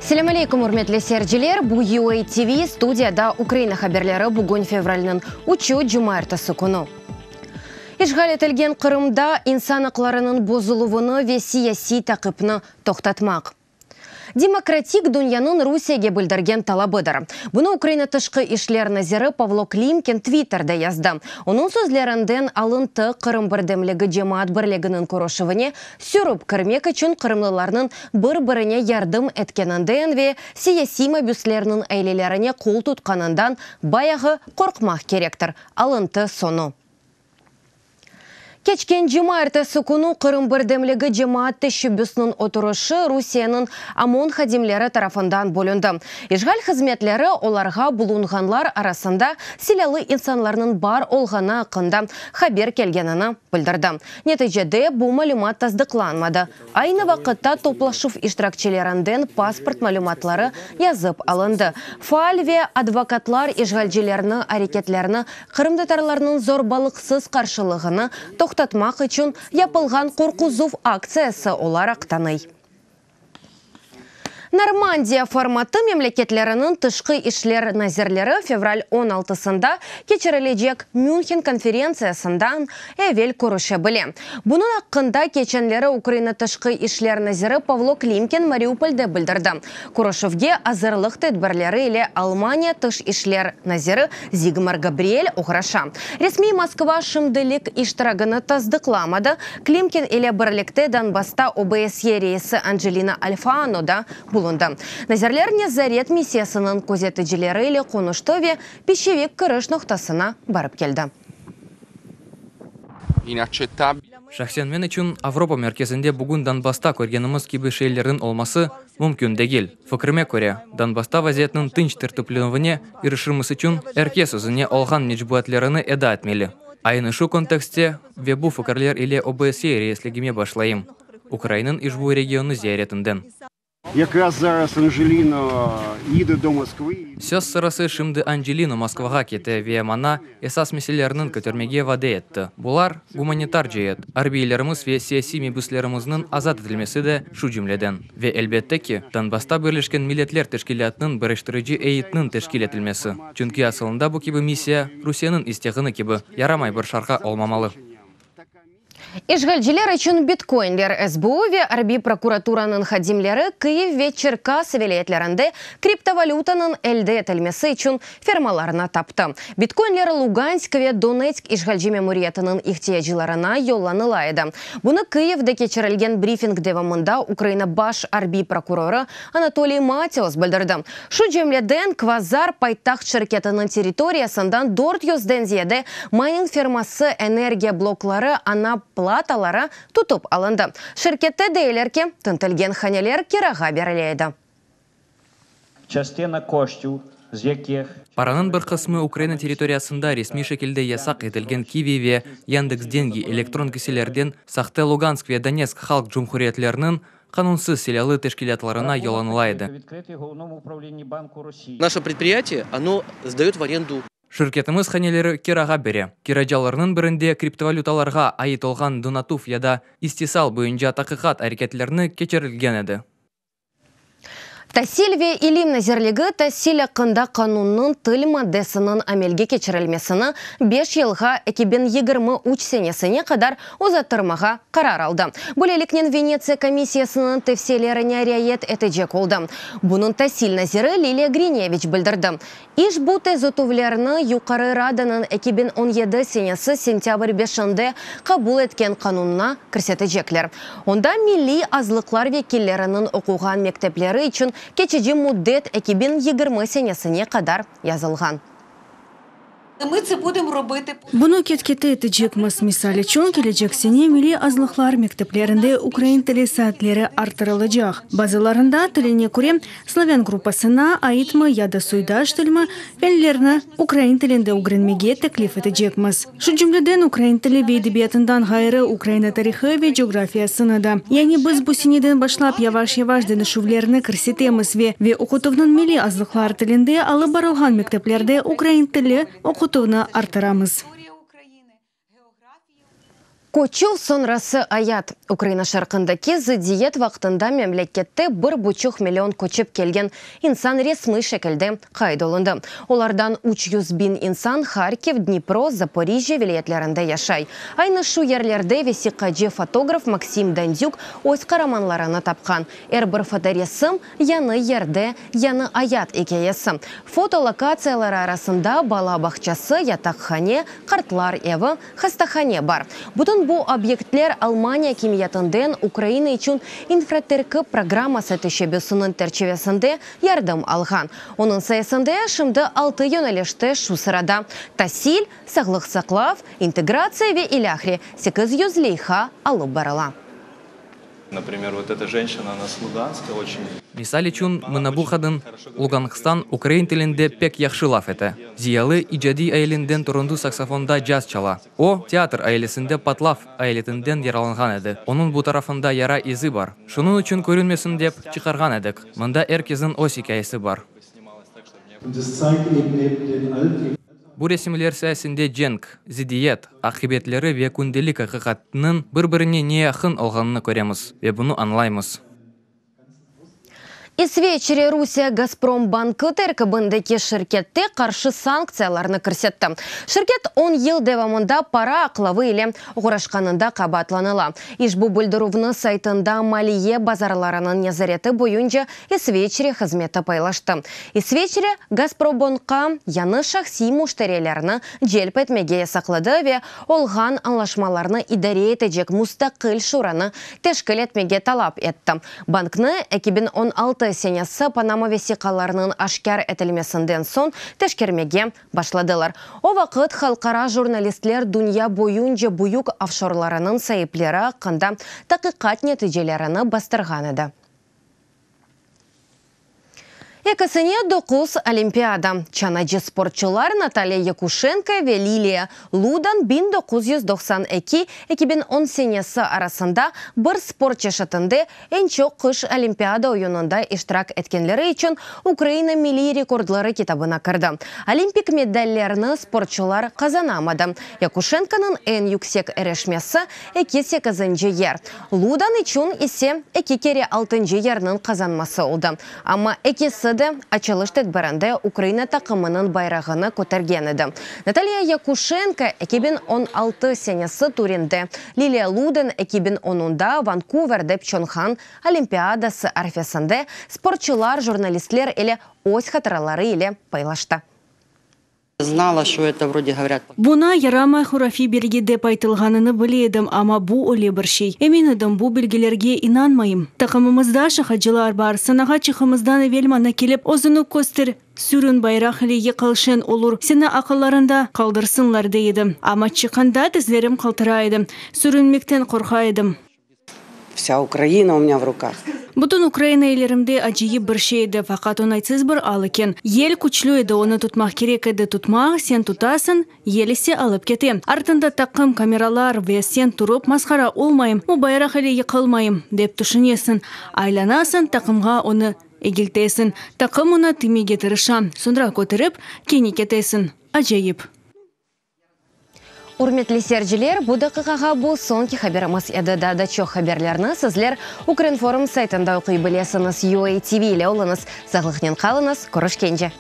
Selâm aleyküm, ürmetli seyirciler! Bu UA TV, studiyada Ukraina haberleri, bugün fevralniñ üçü, cumaertesi künü. İşğal etilgen Qırımda insan aqlarınıñ bozuluvını ve siyasiy taqipni toqtatmaq. Demokratik dünyanıñ Rusiyege bildirgen talabıdır. Bunı Ukraina Tışqı işler naziri Pavlo Klimkin Twitterde yazdı. Onıñ sözlerinden alıntı Qırım birdemligi cemaat birliginiñ körüşüvine sürip kirmek içün qırımlılarnıñ bir-birine yardım etkeninden ve siyasiy mabüslerniñ ailelerine qol tutqanından bayağı qorqmaq kerektir. Alıntı soñu. Keçken cumaertesi künü Qırım birdemligi cemaat teşebbüsiniñ oturışı Rusiyeniñ OMON hadimleri tarafından bölündi. İşğal hızmetleri olarğa bulunğanlar arasında silâlı insanlarnıñ bar olğanı aqqında haber kelgenini bildirdi. Neticede bu malümat tasdıqlanmadı. Aynı vaqıtta toplaşuv iştirakçilerinden pasport malümatları yazıp alındı. Faal ve advokatlar işğalcilerniñ areketlerini qırımtatarlarnıñ zorbalıqsız qarşılığını toqtatmaq içün yapılğan qorquzuv aktsiyası olaraq tanıy. Normandiya formatı memleketleriniñ tışqı işler nazirleri fevral on altısında keçirilecek Münhen konferentsiyasından evel körüşe bile. Bunıñ aqqında keçenleri Ukraina tışqı işler naziri Pavlo Klimkin Mariupolde bildirdi. Körüşüvge azırlıq tedbirleri ile Almaniya tış işler naziri Zigmar Gabriel oğraşa. Resmiy Moskva şimdilik iştiragını tasdıqlamadı. Klimkin ile birlikte Donbassta OBSYE reisi Angelina Alfano da bulundı. Nazirler nezaret missiyasınıñ közeticileri ile qonuştı ve Pişevik kiriş noqtasına barıp keldi. Şahsen men içün, Avropa merkezinde bugün Donbassta körgenimiz kibi şeylerniñ olması mümkün degil. Fikrime köre, Donbassta vaziyetniñ tınç tertiplenüvine irişirmiz içün er kes özüne olğan mecbuiyetlerini eda etmeli. Aynı şu kontekstte ve bu fikirler ile OBSYE reisligime başlayım, Ukrainıñ işbu regionı ziyaretinden. Söz sırası, şimdi Anjelino Moskvağa kete ve maña esas meselelerniñ kötermege vade etti. Bular, gumanitar ceet, arbiylerimiz ve siyasiy mebüslerimizniñ azat etilmesi de şu cümleden. Ve, elbette ki, Donbassta Birleşken Milletler Teşkilâtınıñ birleştirici eyyetiniñ teşkil etilmesi. Çünki asılında bu kibi missiya, Rusiyeniñ isteğini kibi, yaramay bir şarqa olmamalı. İşğalciler içün bitkoinler SBU ve arbiy prokuraturanıñ hadimleri Kıyiv ve Çerkası vilâyetlerinde kriptovalütanıñ elde etilmesi içün fermalarnı taptı. Bitkoinler Lugansk ve Donetsk işğalci memuriyetiniñ ihtiyaclarına yollanıla edi. Bunı Kıyivde keçirilgen brifing devamında Ukraina baş arbiy prokurorı Anatoliy Matios bildirdi. Şu cümleden, Kvazar paytaht şirketiniñ territoriyasından dört yüzden ziyade mayning ferması, energiya blokları, ana plataları tutıp alındı. Şirkette deyler ki, tintilgen haneler kirağa berile edi. Частина коштів, з яких. Paranıñ bir qısmı Ukraina territoriyasında resmiy şekilde yasaq etilgen Kivi ve Yandeks Dengi elektron kiselerden sahte Lugansk ve Donetsk halq cumhuriyetleriniñ qanunsız silâlı teşkilâtlarına yollanıla edi. Naşe predpriyatiye, ono sdayot v arendu. Şirketimiz haneleri kirağa bere. Kiracalarnıñ birinde kriptovalütalarğa ait olğan donatuv ya da istisal boyunca taqiqat areketlerni keçirilgen edi. Tasil ve ilim nazirligi Tasil aqqında qanunnıñ til maddesiniñ amelge keçirilmesini beş yılğa, 2023 senesine qadar uzattırmağa qarar aldı. Böyleliknen Venetsiya komissiyasınıñ tevsiyelerine riayet etecek oldı. Bunıñ tasil naziri Liliya Grineviç bildirdi. İşbu tezütüvlerni Yuqarı Radanıñ 2017 senesi sentâbr beşinde qabul etken qanunına kirsetecekler. Onda milliy azlıqlar vekilleriniñ oquğan mektepleri içün keçici müddet 2020 senesine qadar yazılğan. Bunı ket-kete etecekmiz. Misal içün, kelecek sene milliy azlıqlar mekteplerinde ukrain tili saatleri arttırılacaq. Bazılarında, tiline köre, slavân gruppasına aitmi ya da soydaş tilmi, fenlerni ukrain tilinde ögrenmege teklif etecekmiz. Şu cümleden, ukrain tili ve edebiyatından ğayrı, Ukraina tarihı ve coğrafiyasını da. Yani biz bu seneden başlap yavaş-yavaş deñişüvlerni kirsetemiz ve ve oqutuvnıñ milliy azlıqlar tilinde alıp barılğan mekteplerde ukrain tili oqutuvnı arttıramız. Köçüv soñrası ayat. Ukraina şarqındaki zıddiyet vaqtında memlekette bir buçuq million köçip kelgen insan resmiy şekilde qayd olundı. Olardan 300 biñ insan Harkiv, Dnipro, Zaporijjâ vilâyetlerinde yaşay. Aynı şu yerlerde vesiqacı fotograf Maksim Dandük öz qaramanlarını tapqan. Er bir fotoresim, yañı yerde yañı ayat ikâyesi. Foto lokatsiyaları arasında bala bağçası, yataqhane, qartlar evi, hastahane bar. Bütün bu obyektler Almaniya akimiyetinden Ukraina içün infraterkip programması teşebbüsiniñ çerçivesinde yardım alğan. Onıñ sayesinde şimdi altı yönelişte, şu sırada tasil, sağlıq saqlav, integratsiya ve ilâhre 800 leyha alıp barıla. Например, вот эта женщина, она с Луганска, очень... Misal içün, mına bu qadın Lugansktan ukrain tilinde pek yahşı laf ete. Ziyalı icadiy aileden torunı saksofonda caz çala. O, teatr ailesinde patlav aletinden yaralanğan edi. Onıñ bu tarafında yara izi bar. Şunıñ içün körünmesin dep çıqarğan edik. Mında er kesniñ öz ikâyesi bar. Und das zeigt eben neben den alltäglichen Bu resimler sayesinde cenk, zıddiyet, aqibetleri ve kündelik aqiqatnıñ bir-birine ne yaqın olğanını köremiz ve bunı añlaymız. İsveçre Rusiye Gazprom bankı terkibindeki şirketke qarşı sanktsiyalarnı kirsetti. Şirket 10 yıl devamında para aqlavı ile oğraşqanında qabaatlanıla. İşbu bildirüvni saytında maliye bazarlarınıñ nezareti boyunca İsveçre hızmeti paylaştı. İsveçre Gazprombankqa yañı şahsiy müşterilerni celp etmege yasaqladı ve olğan añlaşmalarnı idare etecek mustaqil şuranı teşkil etmege talap etti. Banknı 2016 senesi Panama vesiqalarınıñ aşkâr etilmesinden soñ teşkermege başladılar. O vaqıt halqara jurnalistler dünya boyunca büyük ofşorlarınıñ saipleri aqqında taqiqat neticelerini bastırğan edi. Ekisine 9 olimpiada. Çanacı sportçular Natalya Yakuşenko ve Liliya Ludan 1992-2010 senesi arasında bir sport çeşitinde eñ çoq qış olimpiada oyunında iştirak etkenleri içün Ukraina milliy rekordları kitabına kirdi. Olimpik medallerini sportçular qazanamadı. Yakuşenkonıñ eñ yüksek irişmesi 2 sekizinci yer. Ludan içün ise eki kere altıncı yerniñ qazanması oldı. Amma ekisi de açılış tedbirinde Ukraina taqımınıñ bayrağını kötergen edi. Natalya Yakuşenko 2016 senesi Turinde, Liliya Ludan 2010-da Vankuverde Pçonhan Olimpiadası arfesinde sportçular jurnalistler ile öz hatıraları ile paylaştı. Знала, что это вроде говорят. Buña yaramay hurafiy belgi dep aytılğanını bile edim, amma bu öyle bir şey. Emin edim, bu belgilerge inanmayım. Taqımımızda şaqacılar bar. Sanağa çıqmamızdan evel maña kelip, özüni köster, sürün bayraq ile yıqıl şeñ olur. Seni aqıllarında qaldırsınlar dey edi. Amma çıqqanda tizlerim qaltıray edi. Sürünmekten qorqa edim. Вся Украина у меня в руках. Bütün Ukraina ellerimde acayip bir şey edi, faqat oñaytsız bir al eken. Yel küçlü edi, onı tutmaq kerek edi. Tutmaq, sen tutasıñ, yel ise alıp kete. Artında taqım, kameralar ve sen turıp masqara olmayım, bu bayraq ile yıqılmayım, dep tüşünesiñ. Aylanasıñ, taqımğa onı egiltesiñ. Taqım onı tiymege tırışa. Soñra köterip, kene ketesiñ. Acayip. Ürmetli seyirciler, bu daqiqağa bu soñki haberimiz edi. Daa da çoq haberlerni sizler Ukrinform saytında oquy bilesiñiz. UA TV ile oluñız. Sağlıqnen qalıñız. Körüşkence.